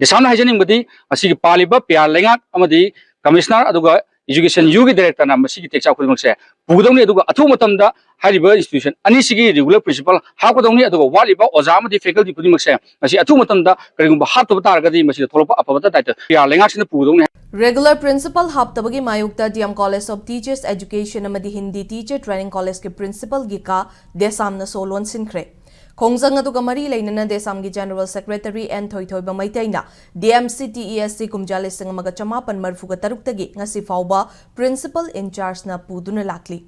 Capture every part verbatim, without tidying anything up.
ꯗꯦꯁꯥꯝꯅ ꯍꯥꯏꯖꯅꯤꯡꯕꯗꯤ, ꯑꯁꯤꯒꯤ ꯄꯥꯜꯂꯤꯕ ꯄꯤ ꯑꯥꯔ ꯂꯩꯉꯥꯛ ꯑꯃꯗꯤ ꯀꯃꯤꯁꯅꯔ ꯑꯗꯨꯒ ꯏꯖꯨꯀꯦꯁꯟ ꯌꯨꯒꯤ ꯗꯥꯏꯔꯦꯛꯇꯔꯅ ꯃꯁꯤꯒꯤ ꯇꯦꯛꯆꯥꯛ ꯈꯨꯗꯤꯡꯃꯛꯁꯦ ꯄꯨꯒꯗꯧꯅꯤ꯫ ꯑꯗꯨꯒ ꯑꯊꯨꯕ ꯃꯇꯝꯗ ꯍꯥꯏꯔꯤꯕ ꯏꯟꯁꯇꯤꯇ꯭ꯌꯨꯁꯟ ꯑꯅꯤꯁꯤꯒꯤ ꯔꯤꯒꯨꯂꯔ ꯄ꯭ꯔꯤꯟꯁꯤꯄꯜ ꯍꯥꯞꯀꯗꯧꯅꯤ꯫ ꯑꯗꯨꯒ ꯋꯥꯠꯂꯤꯕ ꯑꯣꯖꯥ ꯑꯃꯗꯤ ꯐꯦꯀꯜꯇꯤ ꯈꯨꯗꯤꯡꯃꯛꯁꯦ ꯃꯁꯤ ꯑꯊꯨꯕ ꯃꯇꯝꯗ ꯀꯔꯤꯒꯨꯝꯕ ꯍꯥꯞꯇꯕ ꯇꯥꯔꯒꯗꯤ ꯃꯁꯤꯗ ꯊꯣꯛꯂꯛꯄ ꯑꯐꯕꯇ ꯗꯥꯏꯇ ꯄꯤ ꯑꯥꯔ ꯂꯩꯉꯥꯛꯁꯤꯅ ꯄꯨꯒꯗꯧꯅꯤ꯫ ꯔꯤꯒꯨꯂꯔ ꯄ꯭ꯔꯤꯟꯁꯤꯄꯜ ꯍꯥꯞꯇꯕꯒꯤ ꯃꯥꯌꯣꯛꯇ D M college of teachers education ꯑꯃꯗꯤ ꯍꯤꯟꯗꯤ ꯇꯤꯆꯔ ꯇ꯭ꯔꯦꯅꯤꯡ ꯀꯣꯂꯦꯖꯀꯤ ꯄ꯭ꯔꯤꯟꯁꯤꯄꯜꯒꯤ ꯀꯥ ꯗꯦꯁꯥꯝꯅ ꯁꯣ ꯂꯣꯟꯁꯤꯟꯈ꯭ꯔꯦ꯫ ꯈꯣꯡꯖꯪ ꯑꯗꯨꯒ ꯃꯔꯤ ꯂꯩꯅꯅ ꯗꯦꯁꯥꯝꯒꯤ ꯖꯦꯅꯔꯦꯜ ꯁꯦꯀ꯭ꯔꯦꯇꯔꯤ ꯑꯦꯟ ꯊꯣꯏꯊꯣꯏꯕ ꯃꯩꯇꯩꯅ D M C T E ꯑꯁꯤ ꯀꯨꯝꯖꯥ ꯂꯤꯁꯤꯡ ꯑꯃꯒ ꯆꯃꯥꯄꯟ ꯃꯔꯤꯐꯨꯒ ꯇꯔꯨꯛꯇꯒꯤ ꯉꯁꯤ ꯐꯥꯎꯕ ꯄ꯭ꯔꯤꯟꯁꯤꯄꯜ ꯏꯟꯆꯥꯔꯖꯅ ꯄꯨꯗꯨꯅ ꯂꯥꯛꯂꯤ꯫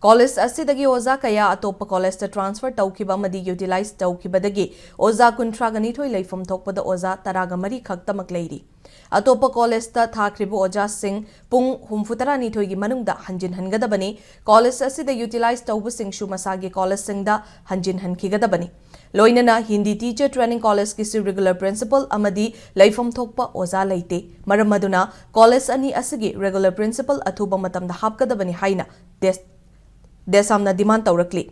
ꯀꯣꯂꯦꯖ ꯑꯁꯤꯗꯒꯤ ꯑꯣꯖꯥ ꯀꯌꯥ ꯑꯇꯣꯞꯄ ꯀꯣꯂꯦꯖꯇ ꯇ꯭ꯔꯥꯟꯁꯐꯔ ꯇꯧꯈꯤꯕ ꯑꯃꯗꯤ ꯌꯨꯇꯤꯂꯥꯏꯖ ꯇꯧꯈꯤꯕꯗꯒꯤ ꯑꯣꯖꯥ ꯀꯨꯟꯊ꯭ꯔꯥꯒ ꯅꯤꯊꯣꯏ ꯂꯩꯐꯝ ꯊꯣꯛꯄꯗ ꯑꯣꯖꯥ ꯇꯔꯥꯒ ꯃꯔꯤ ꯈꯛꯇꯃꯛ ꯂꯩꯔꯤ꯫ ꯑꯇꯣꯞꯄ ꯀꯣꯂꯦꯖꯇ ꯊꯥꯈ꯭ꯔꯤꯕ ꯑꯣꯖꯥꯁꯤꯡ ꯄꯨꯡ ꯍꯨꯝꯐꯨ ꯇꯔꯥꯅꯤꯊꯣꯏꯒꯤ ꯃꯅꯨꯡꯗ ꯍꯟꯖꯤꯟꯍꯟꯒꯗꯕꯅꯤ꯫ ꯀꯣꯂꯦꯖ ꯑꯁꯤꯗ ꯌꯨꯇꯤꯂꯥꯏꯖ ꯇꯧꯕꯁꯤꯡꯁꯨ ꯃꯁꯥꯒꯤ ꯀꯣꯂꯦꯖꯁꯤꯡꯗ ꯍꯟꯖꯤꯟꯍꯟꯈꯤꯒꯗꯕꯅꯤ꯫ ꯂꯣꯏꯅꯅ ꯍꯤꯟꯗꯤ ꯇꯤꯆꯔ ꯇ꯭ꯔꯦꯅꯤꯡ ꯀꯣꯂꯦꯖꯀꯤꯁꯨ ꯔꯤꯒꯨꯂꯔ ꯄ꯭ꯔꯤꯟꯁꯤꯄꯜ ꯑꯃꯗꯤ ꯂꯩꯐꯝ ꯊꯣꯛꯄ ꯑꯣꯖꯥ ꯂꯩꯇꯦ꯫ ꯃꯔꯝ ꯑꯗꯨꯅ ꯀꯣꯂꯦꯖ ꯑꯅꯤ ꯑꯁꯤꯒꯤ ꯔꯤꯒꯨꯂꯔ ꯄ꯭ꯔꯤꯟꯁꯤꯄꯜ ꯑꯊꯨꯕ ꯃꯇꯝꯗ ꯍꯥꯞꯀꯗꯕꯅꯤ ꯍꯥꯏꯅ ꯗꯦꯁ-, ꯗꯦꯁꯥꯝꯅ ꯗꯤꯃꯥꯟ ꯇꯧꯔꯛꯂꯤ꯫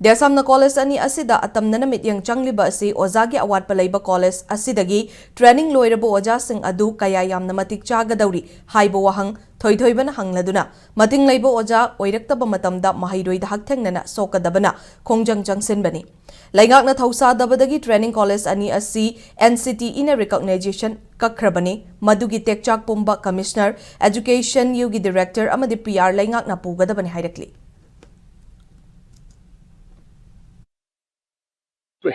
ꯗꯦꯁꯥꯝꯅ ꯀꯣꯂꯦꯖ ꯑꯅꯤ ꯑꯁꯤꯗ ꯑꯇꯝꯅꯅ ꯃꯤꯠꯌꯦꯡ ꯆꯪꯂꯤꯕ ꯑꯁꯤ ꯑꯣꯖꯥꯒꯤ ꯑꯋꯥꯠꯄ ꯂꯩꯕ ꯀꯣꯂꯦꯖ ꯑꯁꯤꯗꯒꯤ ꯇ꯭ꯔꯦꯅꯤꯡ ꯂꯣꯏꯔꯕ ꯑꯣꯖꯥꯁꯤꯡ ꯑꯗꯨ ꯀꯌꯥ ꯌꯥꯝꯅ ꯃꯇꯤꯛ ꯆꯥꯒꯗꯧꯔꯤ ꯍꯥꯏꯕ ꯋꯥꯍꯪ ꯊꯣꯏꯊꯣꯏꯕꯅ ꯍꯪꯂꯗꯨꯅ ꯃꯇꯤꯡ ꯂꯩꯕ ꯑꯣꯖꯥ ꯑꯣꯏꯔꯛꯇꯕ ꯃꯇꯝꯗ ꯃꯍꯩꯔꯣꯏꯗ ꯍꯛꯊꯦꯡꯅꯅ ꯁꯣꯛꯀꯗꯕꯅ ꯈꯣꯡꯖꯪ ꯆꯪꯁꯤꯟꯕꯅꯤ꯫ ꯂꯩꯉꯥꯛꯅ ꯊꯧꯁꯥꯗꯕꯗꯒꯤ ꯇ꯭ꯔꯦꯅꯤꯡ ꯀꯣꯂꯦꯖ ꯑꯅꯤ ꯑꯁꯤ ꯑꯦꯟ ꯁꯤ ꯇꯤ ꯏꯅ ꯔꯤꯀꯣꯛꯅꯥꯏꯖꯦꯁꯟ ꯀꯛꯈ꯭ꯔꯕꯅꯤ꯫ ꯃꯗꯨꯒꯤ ꯇꯦꯛꯆꯥꯛ ꯄꯨꯝꯕ ꯀꯃꯤꯁꯅꯔ, ꯑꯦꯖꯨꯀꯦꯁꯟ ꯌꯨꯒꯤ ꯗꯤꯔꯦꯛꯇꯔ ꯑꯃꯗꯤ ꯄꯤ ꯑꯥꯔ ꯂꯩꯉꯥꯛꯅ ꯄꯨꯒꯗꯕꯅꯤ ꯍꯥꯏꯔꯛꯂꯤ꯫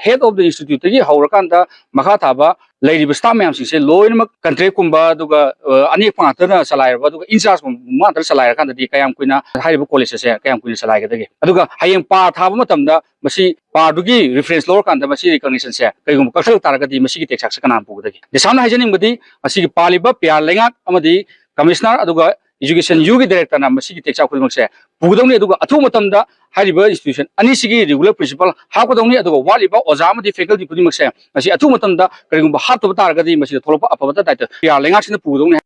ꯍꯦꯗ ꯑꯣꯐ ꯗ ꯏꯟꯁꯇꯤꯇ꯭ꯌꯨꯠꯇꯒꯤ ꯍꯧꯔꯀꯥꯟꯗ ꯃꯈꯥ ꯊꯥꯕ ꯂꯩꯔꯤꯕ ꯁ꯭ꯇꯥꯐ ꯃꯌꯥꯝꯁꯤꯡꯁꯦ ꯂꯣꯏꯅꯃꯛ ꯀꯟꯇ꯭ꯔꯦꯛꯀꯨꯝꯕ, ꯑꯗꯨꯒ, ꯑ, ꯑꯅꯦꯛꯄ ꯉꯥꯛꯇꯅ ꯆꯂꯥꯏꯔꯕ, ꯑꯗꯨꯒ ꯏꯟꯆꯥꯔꯖꯀꯨꯝꯕ ꯉꯥꯛꯇ ꯆꯂꯥꯏꯔꯀꯥꯟꯗꯗꯤ ꯀꯌꯥꯝ ꯀꯨꯏꯅ ꯍꯥꯏꯔꯤꯕ ꯀꯣꯂꯦꯖ ꯑꯁꯦ ꯀꯌꯥꯝ ꯀꯨꯏꯅ ꯆꯂꯥꯏꯒꯗꯒꯦ? ꯑꯗꯨꯒ ꯍꯌꯦꯡ ꯄꯥ ꯊꯥꯕ ꯃꯇꯝꯗ ꯃꯁꯤ ꯄꯥꯗꯨꯒꯤ ꯔꯤꯐꯔꯦꯟꯁ ꯂꯧꯔꯀꯥꯟꯗ ꯃꯁꯤ ꯔꯤꯀꯣꯛꯅꯤꯁꯟꯁꯦ ꯀꯩꯒꯨꯝꯕ ꯀꯛꯊꯠꯂꯛ ꯇꯥꯔꯒꯗꯤ ꯃꯁꯤꯒꯤ ꯇꯦꯛꯆꯥꯛꯁꯦ ꯀꯅꯥꯅ ꯄꯨꯒꯗꯒꯦ? ꯗꯦꯁꯥꯝꯅ ꯍꯥꯏꯖꯅꯤꯡꯕꯗꯤ, ꯑꯁꯤꯒꯤ ꯄꯥꯜꯂꯤꯕ ꯄꯤ ꯑꯥꯔ ꯂꯩꯉꯥꯛ ꯑꯃꯗꯤ ꯀꯃꯤꯁꯅꯔ ꯑꯗꯨꯒ ꯏꯖꯨꯀꯦꯁꯟ ꯌꯨꯒꯤ ꯗꯥꯏꯔꯦꯛꯇꯔꯅ ꯃꯁꯤꯒꯤ ꯇꯦꯛꯆꯥꯛ ꯈꯨꯗꯤꯡꯃꯛꯁꯦ ꯄꯨꯒꯗꯧꯅꯤ꯫ ꯑꯗꯨꯒ ꯑꯊꯨꯕ ꯃꯇꯝꯗ ꯍꯥꯏꯔꯤꯕ ꯏꯟꯁꯇꯤꯇ꯭ꯌꯨꯁꯟ ꯑꯅꯤꯁꯤꯒꯤ ꯔꯤꯒꯨꯂꯔ ꯄ꯭ꯔꯤꯟꯁꯤꯄꯜ ꯍꯥꯞꯀꯗꯧꯅꯤ꯫ ꯑꯗꯨꯒ ꯋꯥꯠꯂꯤꯕ ꯑꯣꯖꯥ ꯑꯃꯗꯤ ꯐꯦꯀꯜꯇꯤ ꯈꯨꯗꯤꯡꯃꯛꯁꯦ ꯃꯁꯤ ꯑꯊꯨꯕ ꯃꯇꯝꯗ ꯀꯔꯤꯒꯨꯝꯕ ꯍꯥꯞꯇꯕ ꯇꯥꯔꯒꯗꯤ ꯃꯁꯤꯗ ꯊꯣꯛꯂꯛꯄ ꯑꯐꯕꯇ ꯗꯥꯏꯇ ꯄꯤ ꯑꯥꯔ ꯂꯩꯉꯥꯛꯁꯤꯅ ꯄꯨꯒꯗꯧꯅꯤ꯫